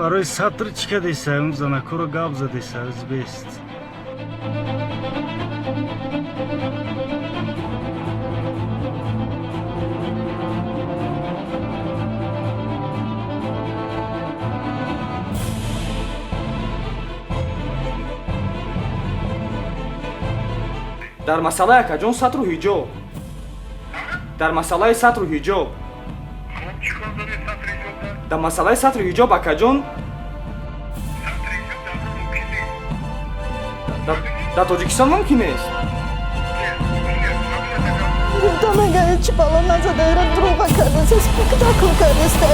Барои сатр чӣ кардеса? Он занакоро гап задеса, бест. Дар масъалаи, акаҷон, сатру ҳиҷоб, дар масъалаи сатру ҳиҷоб, дар масъалаи сатру ҳиҷоб, акаҷон, дар Тоҷикистон мумкин нест. Гуфтам, агар ҳеҷ бало назада, ира дурӯға кардеса, спектакл кардеста.